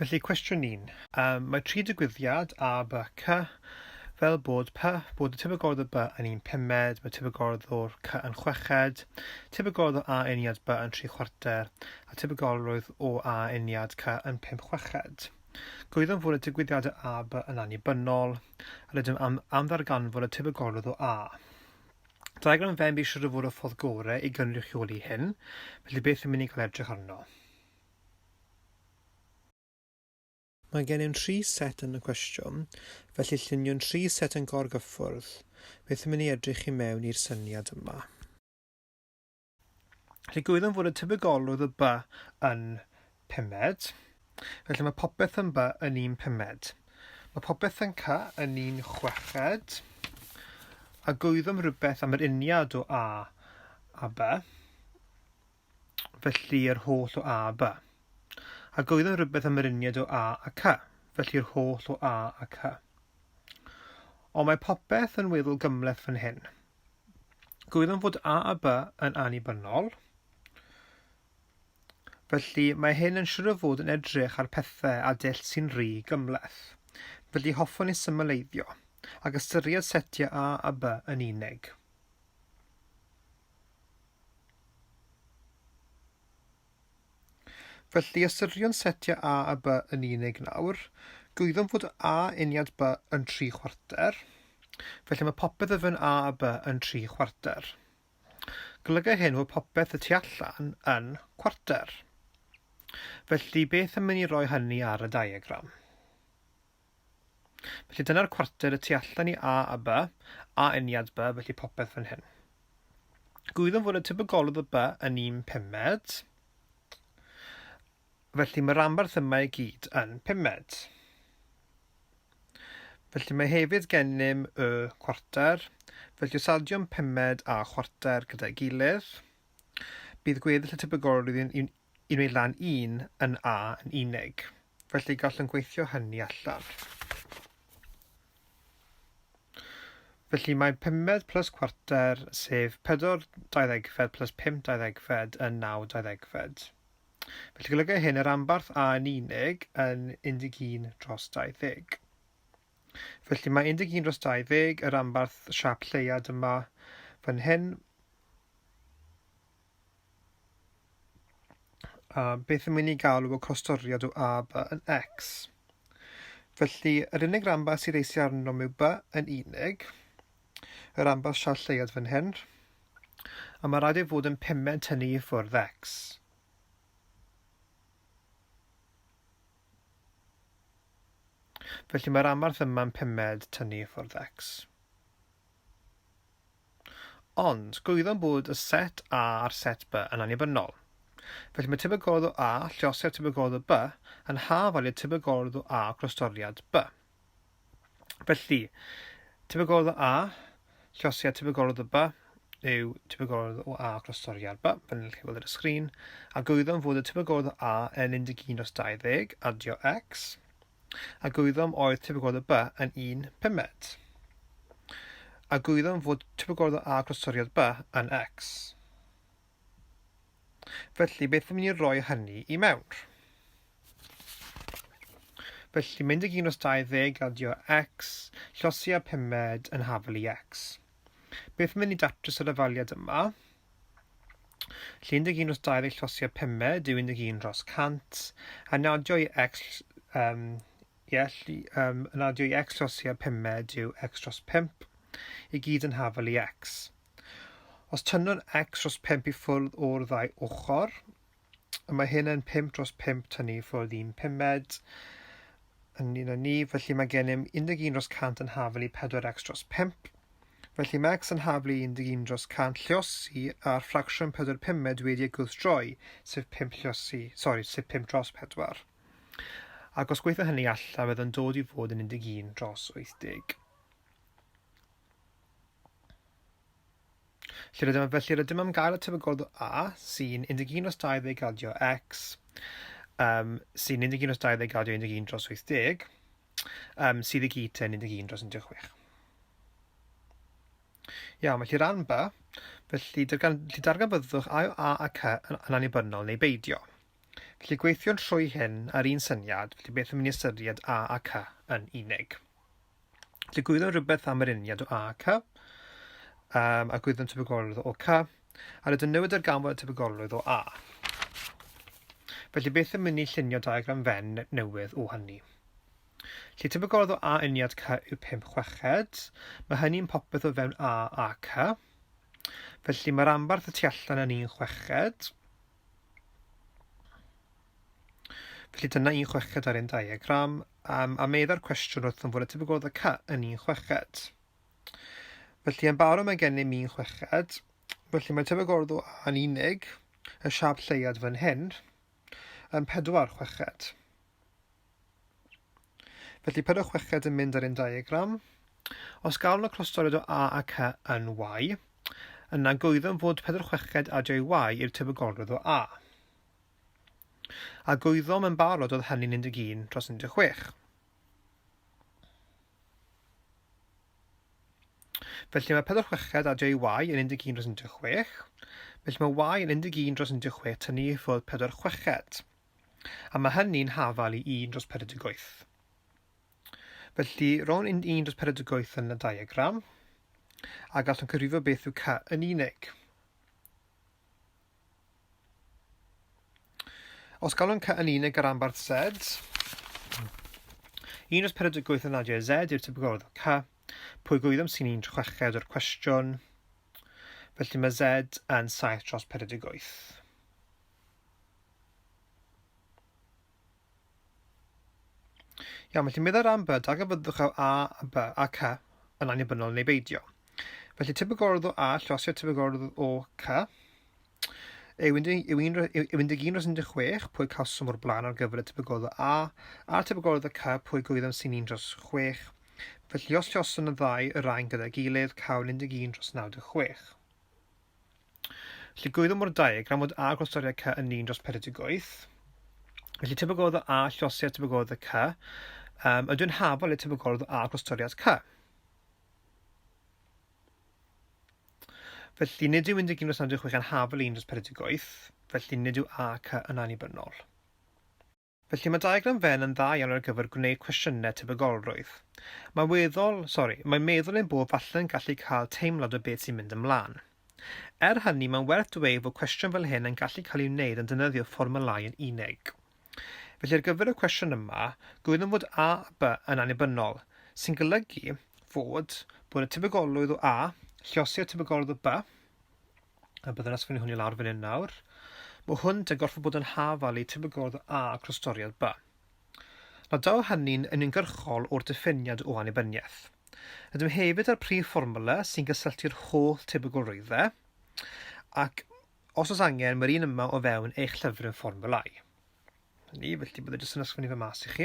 Felly, cwestiwn 1. Um, mae tri digwyddiad, A, B, C, fel bod P, bod y tebygolrwydd o B yn un pumed, mae tebygolrwydd o'r C yn chweched, tebygolrwydd o A uniad B yn tri chwarter, a tebygolrwydd o A uniad C yn pump chweched. Gwyddom fod y digwyddiadau A, B yn annibynnol, a rydym am, am ddarganfod y tebygolrwydd o A. Diagram Venn bydd siwr o fod y ffordd gorau i gynrychioli hyn, felly beth yw'n mynd i gael edrych arno? Mae gennym tri set yn y cwestiwn, felly lluniwn tri set yn gorgyffwrdd. Beth yn mynd i edrych i mewn i'r syniad yma? Felly gwyddom fod y tebygolrwydd o B yn pumed. Felly mae popeth yn B yn un pumed. Mae popeth yn C yn un chweched. A gwyddom rhywbeth am yr uniad o A a B. felly yr holl o A a B. A gwyddom rhywbeth am yr uniad o A a C, felly'r holl o A a C. Ond mae popeth yn weddol gymhleth fan hyn. Gwyddom fod A a B yn annibynnol, felly mae hyn yn siwr o fod yn edrych ar pethau a dull sy'n rhy gymhleth. Felly hoffwn ei symleiddio, ac ystyried setiau A a B yn unig. Felly, ystyriwn setiau A a B yn unig nawr. Gwyddom fod A uniad B yn 3 chwarter. Felly mae popeth o fewn A a B yn 3 chwarter. Golyga hyn fod popeth y tu allan yn cwarter. Felly, beth am i ni roi hynny ar y diagram? Felly dyna'r cwarter y tu allan i A a B, A uniad B, felly popeth fan hyn. Gwyddom fod y tebygolrwydd o B yn un pumed, felly mae'r ranbarth yma i gyd yn pumed. Felly mae hefyd gennym y cwarter, felly os adiom pumed a chwarter gyda'i gilydd, bydd gweddill y tebygolrwydd i wneud lan 1 yn A yn unig. Felly gallwn gweithio hynny allan. Felly mae pumed plus cwarter, sef 4 dauddegfed plus 5 dauddegfed yn 9 dauddegfed. Felly golyga hyn yr ambarth A yn unig yn 11 dros 20. Felly mae 11 dros 20, yr ambarth siap lleuad yma fan hyn, A beth yn mynd i galw y clostoriad o A, B yn X. Felly, yr unig ranbarth sydd eisiau arnom yw B yn unig, y ranbarth siarad lleiad fan hyn, a mae rhaid ei fod yn pumed tynnu i ffwrdd X. Felly mae'r amarth yma'n pumed tynnu i ffwrdd X. Ond, gwyddom bod y set A a'r set B yn annibynnol. Felly mae tebygolrwydd o A, lluosiad tebygolrwydd o B, yn hafal i'r tebygolrwydd o A glostoriad B. Felly, tebygolrwydd o A, lluosiad tebygolrwydd o B, yw tebygolrwydd o A glostoriad B, fel ni'n gallu gweld ar y sgrin, a gwyddom fod y tebygolrwydd o A yn 11 dros 20, adio x, a gwyddom oedd tebygolrwydd o B yn 1 pumed. A gwyddom fod tebygolrwydd o A glostoriad B yn X. Felly, beth am i ni roi hynny i mewn? Felly, mae 11 dros 20 adio x, llosi a pumed yn hafal i x. Beth am i ni datrys yr afaliad yma? Lle 11 dros 20 llosi a pumed yw 11 dros 100, a nadio i x, um, ie, um, nadio i x llosi a pumed yw x dros 5, i gyd yn hafal i x. Os tynnwn x dros 5 i ffwrdd o'r ddau ochr, a mae hyn yn 5 dros 5 tynnu i ffwrdd 1 pumed, yn un o ni, felly mae gennym 11 dros 100 yn hafal i 4x dros 5. Felly mae x yn hafal i 11 dros 100 lliosi a'r ffracsiwn 4 pumed wedi ei gwrthdroi, sef 5 lliosi, sori, sef 5 dros 4. Ac os gweithio hynny allan, bydd yn dod i fod yn 11 dros 80. Felly rydym, felly rydym am gael y tebygolrwydd o A, sy'n 11 dros 20 gradio X, um, sy'n 11 dros 20 gradio 11 dros 80, um, sydd i gyd yn 11 dros 16. Iawn, felly ran B, felly, dargan, felly darganfyddwch a yw A a C yn, yn annibynnol neu beidio. Felly gweithio'n trwy hyn ar un syniad, felly beth yn mynd i ystyried A a C yn unig. Felly gwyddwn rhywbeth am yr uniad o A a C, um, a gwyddwn tebygolrwydd o C, a rydym newid ar ganfod y tebygolrwydd o A. Felly beth yn mynd i llunio diagram Venn newydd o hynny? Felly tebygolrwydd o A uniad C yw 5 chweched. Mae hynny'n popeth o fewn A a C. Felly mae'r ambarth y tu allan yn 1 chweched. Felly dyna un chweched ar ein diagram, um, a meddai'r cwestiwn wrthym fod y tebygolrwydd y C yn un chweched. Felly yn barod mae gennym un chweched, felly mae tebygolrwydd o A yn unig, y siap lleiad fan hyn, yn pedwar chweched. Felly pedwar chweched yn mynd ar ein diagram. Os galwn y clostoriad o A a C yn Y, yna gwyddom fod pedwar chweched adio i Y i'r tebygolrwydd o A. A gwyddom yn barod oedd hynny'n 11 dros 16. Felly mae pedwar chweched adio i Y yn 11 dros 16. Felly mae Y yn 11 dros 16 tynnu i ffwrdd pedwar chweched. A mae hynny'n hafal i 1 dros 48. Felly, rown 1 dros 48 yn y diagram, a gallwn cyfrifo beth yw c yn unig. Os galwn c yn unig ar ambarth z, 1 dros 48 yn adio z yw'r tebygolrwydd o c, pwy gwyddom sy'n 1 chweched o'r cwestiwn, felly mae z yn 7 dros 48. Iawn, felly meddai ran B, darganfyddwch a A a B a C yn annibynnol neu beidio. Felly tebygolrwydd o A llosio tebygolrwydd o C yw 11 dros 16, pwy cawsom o'r blaen ar gyfer y tebygolrwydd o A, a'r tebygolrwydd o C, pwy gwyddom sy'n 1 dros 6. Felly os lloswn y ddau y rhain gyda'i gilydd, cawn 11 dros 96. Felly gwyddom o'r diagram fod A gwastoriad C yn 1 dros 48. Felly tebygolrwydd o A llosiad tebygolrwydd o C um, ydyw'n hafal i'r tebygolrwydd o A gwastoriad C. Felly nid yw 11 dros 96 yn hafal i 1 dros 48, felly nid yw A C yn annibynnol. Felly mae diagram Venn yn dda iawn ar gyfer gwneud cwestiynau tebygolrwydd. Mae weddol, sori, mae meddwl ein bod falle'n gallu cael teimlad o beth sy'n mynd ymlaen. Er hynny, mae'n werth dweud fod cwestiwn fel hyn yn gallu cael ei wneud yn defnyddio fformwlâu yn unig. Felly ar gyfer y cwestiwn yma, gwyddom fod A a B yn annibynnol, sy'n golygu fod bod y tebygolrwydd o A, lluosi â'r tebygolrwydd o B, a byddwn ysgrifennu hwn i lawr fan hyn nawr. Mae hwn yn gorfod bod yn hafal i tebygolrwydd A clostoriad B. Nawr daw hynny'n uniongyrchol o'r diffiniad o annibyniaeth. Rydym hefyd ar prif fformwla sy'n gysylltu'r holl tebygolrwyddau, ac os oes angen, mae'r un yma o fewn eich llyfryn fformwlau. Ni, felly byddai jyst yn ysgrifennu fe mas i chi.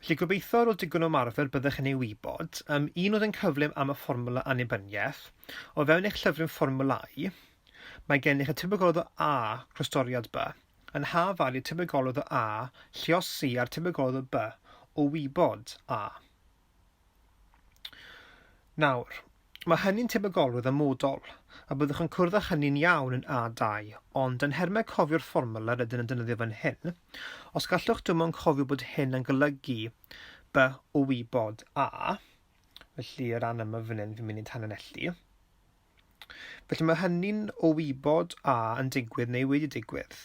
Felly gobeithio ar ôl digon o ymarfer byddech yn ei wybod. Um, un nodyn cyflym am y fformwla annibyniaeth. O fewn eich llyfryn fformwlau, mae gennych y tebygolrwydd o A clostoriad B, yn hafal i'r tebygolrwydd o A llios C a'r tebygolrwydd o B o wybod A. Nawr, mae hynny'n tebygolrwydd amodol, a byddwch yn cwrdd â hynny'n iawn yn A2, ond yn nhermau cofio'r fformwla rydyn yn defnyddio fan hyn, os gallwch dim ond cofio bod hyn yn golygu B o wybod A, felly y ran yma fan hyn fi'n mynd i tanlinellu, felly mae hynny'n o wybod A yn digwydd neu wedi digwydd.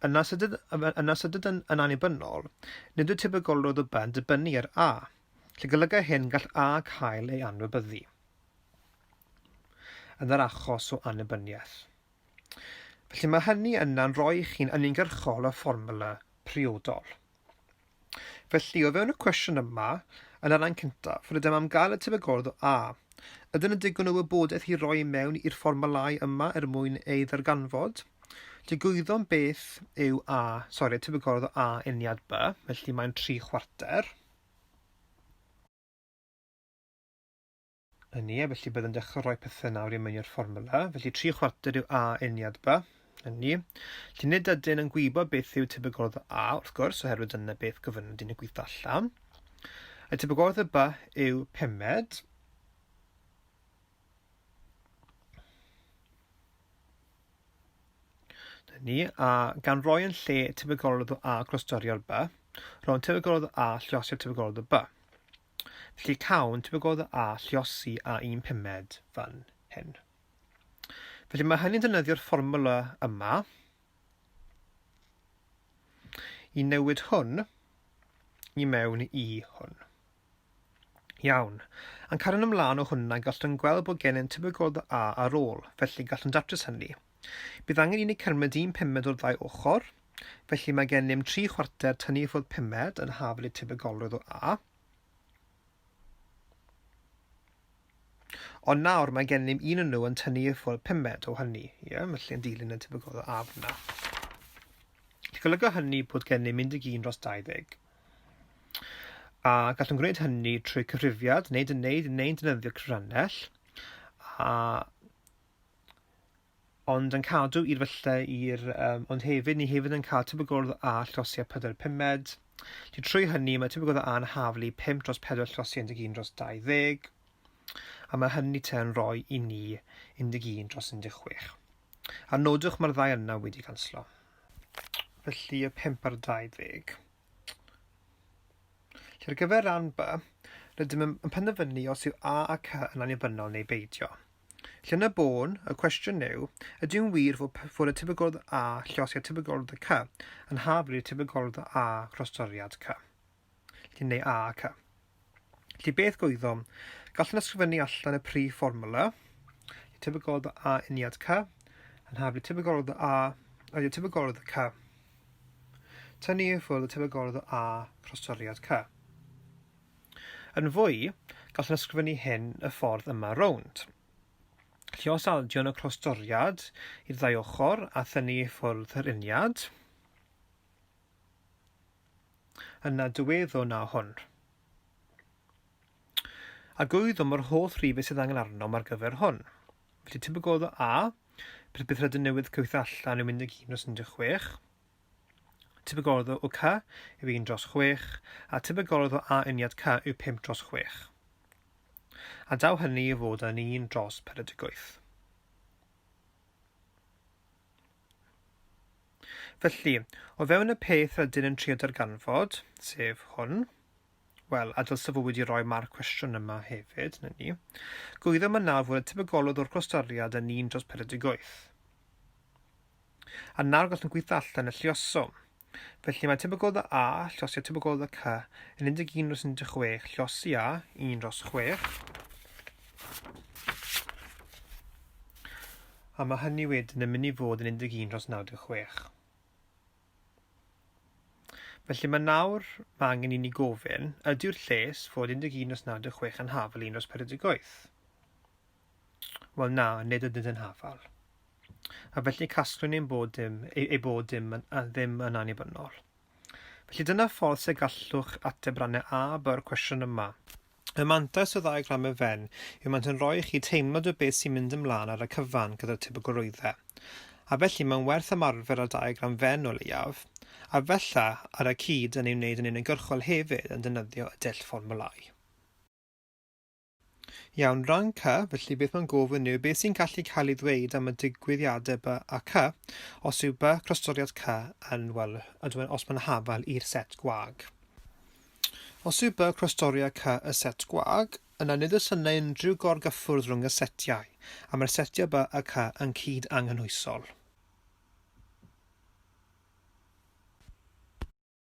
Yna sut yna sut yn, yn annibynnol, nid yw tebygolrwydd o B yn dibynnu ar A. Lle golyga hyn gall A cael ei anwybyddu. Yn yr achos o annibyniaeth. Felly mae hynny yna'n rhoi i chi'n uniongyrchol y fformwla priodol. Felly, o fewn y cwestiwn yma, yn y rhan cyntaf, rydym am gael y tebygolrwydd o A. Ydyn nhw digon o wybodaeth i roi mewn i'r fformwlau yma er mwyn ei ddarganfod? Digwyddom beth yw A, sori, tebygolrwydd o A uniad B, felly mae'n 3 chwarter. Yn ni, felly byddwn dechrau rhoi pethau nawr i mewn i'r fformwla. Felly 3 chwarter yw A uniad B. Yn ni. Felly nid ydyn yn gwybod beth yw tebygolrwydd A, wrth gwrs, oherwydd dyna beth gofynnwyd i ni gweithio allan. Y tebygolrwydd o B yw pumed. ni, a gan roi yn lle tebygolrwydd o A clostoriad B, rhown tebygolrwydd o A lluosiad tebygolrwydd o B. Felly cawn tebygolrwydd o A lluosi a 1 pumed fan hyn. Felly mae hynny'n defnyddio'r fformwla yma i newid hwn i mewn i hwn. Iawn. Yn cario ymlaen o hwnna, gallwn gweld bod gennym tebygolrwydd A ar ôl, felly gallwn datrys hynny. Bydd angen i ni cymryd un pumed o'r ddau ochr, felly mae gennym 3 chwarter tynnu i ffwrdd pumed yn hafal i'r tebygolrwydd o A. Ond nawr mae gennym un o nhw yn tynnu i ffwrdd pumed o hynny, ie, felly yn dilyn y tebygolrwydd o A fyna. Felly golyga hynny bod gennym 11 dros 20. A gallwn gwneud hynny trwy cyfrifiad, neu wneud neu'n defnyddio cyfrannell, a ond yn cadw i'r falle i'r um, ond hefyd ni hefyd yn cael tebygolrwydd A llosiau 4 pumed. Felly trwy hynny mae tebygolrwydd A yn haflu 5 dros 4 llosiau 11 dros 20 a mae hynny te yn rhoi i ni 11 dros 16. A nodwch mae'r ddau yna wedi canslo. Felly y 5 ar 20. Felly ar gyfer rhan B, rydym yn, yn penderfynu os yw A a C yn annibynnol neu beidio. Felly yn y bôn, y cwestiwn yw, ydyw'n wir fod, fod y tebygolrwydd A lluosi â tebygolrwydd y C yn haflu tebygolrwydd A croestoriad C? Felly neu A a C. Felly beth gwyddom? Gallwn ysgrifennu allan y prif fformwla, tebygolrwydd A uniad C, yn haflu tebygolrwydd A, ydy tebygolrwydd C. Tynnu i ffwrdd y tebygolrwydd o A croestoriad C. Yn fwy, gallwn ysgrifennu hyn y ffordd yma rownd. Felly os aldion y croestoriad i'r ddau ochr a thynnu i ffwrdd yr uniad, yna dyweddwn na hwn. A gwyddom yr holl rhifau sydd angen arnom ar gyfer hwn. Felly tebygolrwydd o A, beth bydd rydyn newydd cyfieithu allan yw 11 dros 16. Tebygolrwydd o C yw 1 dros 6, a tebygolrwydd o A uniad C yw 5 dros 6. A daw hynny i fod yn 1 dros 48. Felly, o fewn y peth rydyn yn trio darganfod, sef hwn, wel, a dylse fod wedi rhoi marc cwestiwn yma hefyd, na ni, gwyddom yn nawr fod y tebygolrwydd o'r clostoriad yn 1 dros 48. A nawr gallwn gweithio allan y lluoswm. Felly mae tebygolrwydd A, llosi a tebygolrwydd C yn 11 dros 16, llosi A, 1 dros 6. A mae hynny wedyn yn mynd i fod yn 11 dros 96. Felly mae nawr, mae angen i ni gofyn, ydyw'r lles fod 11 dros 96 yn hafal 1 dros 48? Wel na, nid ydynt yn hafal. A felly casglwn ein bod dim, ei, ei bod dim yn, a ddim yn annibynnol. Felly dyna ffordd sut gallwch ateb rannau A, B o'r cwestiwn yma. Y mantais o ddiagram y Venn yw maent yn rhoi i chi teimlad o beth sy'n mynd ymlaen ar y cyfan gyda'r tebygolrwyddau. A felly mae'n werth ymarfer ar diagram Venn o leiaf, a fella ar y cyd yn ei wneud yn uniongyrchol hefyd yn defnyddio y dull fformwlâu. Iawn, rhan C, felly beth mae'n gofyn yw beth sy'n gallu cael ei ddweud am y digwyddiadau B a C os yw B croestoriad C yn, wel, ydw os mae'n hafal i'r set gwag. Os yw B croestoriad C y set gwag, yna nid oes yna unrhyw gorgyffwrdd rhwng y setiau, a mae'r setiau B a C yn cyd-anghynhwysol.